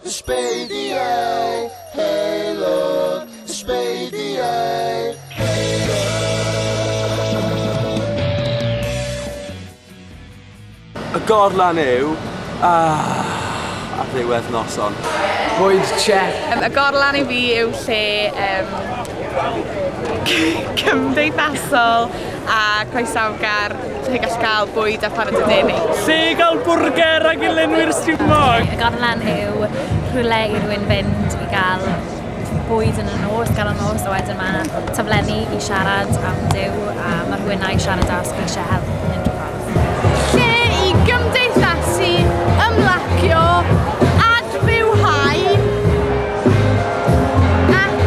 Ysbeidiau heulog, ysbeidiau heulog. Y Gorlan yw, ar ddiwedd noson. Bwyd check. Y Gorlan i fi yw lle cymdeithasol a croesawgar, lle gallu cael bwyd a phaned o de ni. Lle i gael bwrger ag i lenwi'r stumog. Y Gorlan yw rhywle i rywun fynd i gael bwyd yn y nos, gael y nos, a wedyn mae taflenni i siarad am Duw a mae rhywun i siarad â os chi eisiau help yn unrhyw ffordd. Lle i gymdeithasu, ymlacio, adfywhau ac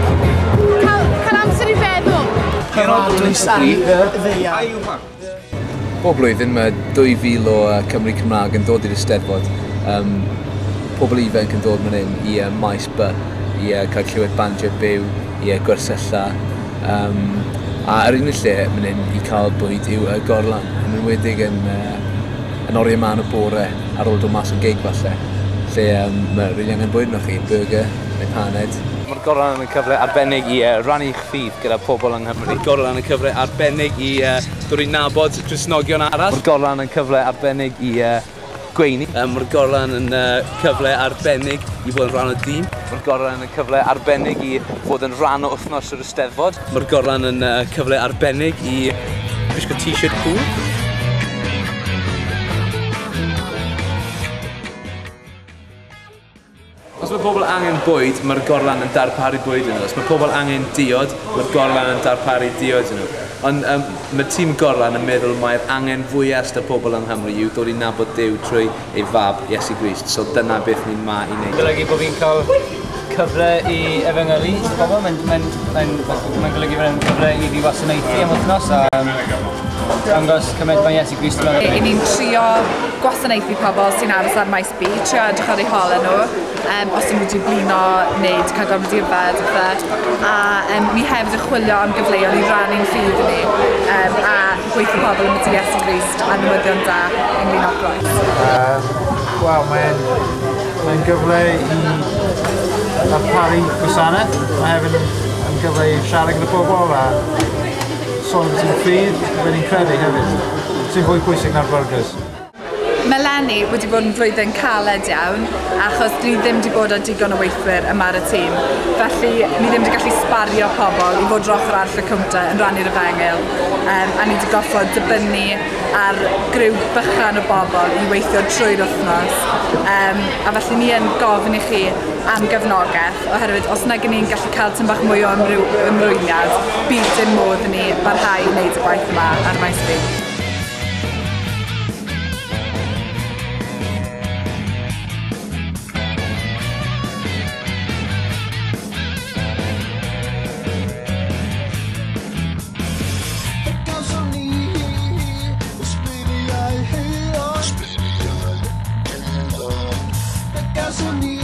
cael amser i feddwl. Bob blwyddyn mae 2,000 o Cymry Cymraeg yn dod i'r Eisteddfod. Pobl ifanc yn dod fan hyn i Maes B i cael clywed bandiau byw, i gwersylla. A yr unig lle fan hyn i cael bwyd yw y Gorlan, yn enwedig yn oriau mân o bore ar ôl dod mas o'r gig falle, lle mae rili angen bwyd arnoch chi, burger neu paned. Mae'r Gorlan yn cyfle arbennig i rannu'ch ffydd gyda pobl yng Nghymru. Mae'r Gorlan yn cyfle arbennig i dod i nabod Cristnogion arall. Mae'r Gorlan yn cyfle arbennig i gweini. Mae'r Gorlan yn cyfle arbennig i fod yn rhan o dîm. Mae'r Gorlan yn cyfle arbennig i fod yn rhan o wythnos yr Eisteddfod. Mae'r Gorlan yn cyfle arbennig i gwisgo t-shirt cool. Os mae pobl angen bwyd, mae'r Gorlan yn darparu bwyd yn nhw. Os mae pobl angen diod, mae'r Gorlan yn darparu diod yn nhw. Ond mae tîm Gorlan yn meddwl mai'r angen fwyaf sydd pobl yng Nghymru yw dod i nabod Duw trwy ei fab, Iesu Grist. So dyna beth ni'n ma i wneud. Golygu bod fi'n cael cyfle i efengylu i pobl. Mae'n golygu bod e'n cyfle i fi wasanaethu am wythnos a dangos cymaint mae Iesu Grist yma. I ni'n trio gwasanaethu pobl sy'n aros ar Maes B, trio edrych ar eu holau nhw, os ydyn nhw wedi blino neu wedi cael gorfod i yfed a pethau. A ni hefyd yn chwilio am gyfleoedd i rannu'n ffydd ni a gweithio pobl am Iesu Grist a newyddion da ynglyn â'r groes. Wel, mae'n gyfle i ddarparu gwasanaeth. Mae hefyd yn gyfle i siarad gyda pobl a sôn am ti'n ffydd, fe ni'n credu hefyd. Sy'n fwy pwysig na'r burgers. Mae eleni wedi bod yn flwyddyn caled iawn, achos ni ddim wedi bod â digon o weithwyr yma ar y tîm. Felly, ni ddim wedi gallu sbario pobl i fod dros ochr arall y cownter yn rannu'r efengyl. A ni wedi goffod dibynnu ar griw bychan o bobl i weithio trwy'r wythnos. A felly ni yn gofyn i chi am gefnogaeth, oherwydd os nag ni'n gallu cael tyn bach mwy o ymrwymiad, bydd dim modd i ni barhau i wneud y gwaith yma ar Maes B. Ysbeidiau heulog, ysbeidiau heulog. Fe gawson ni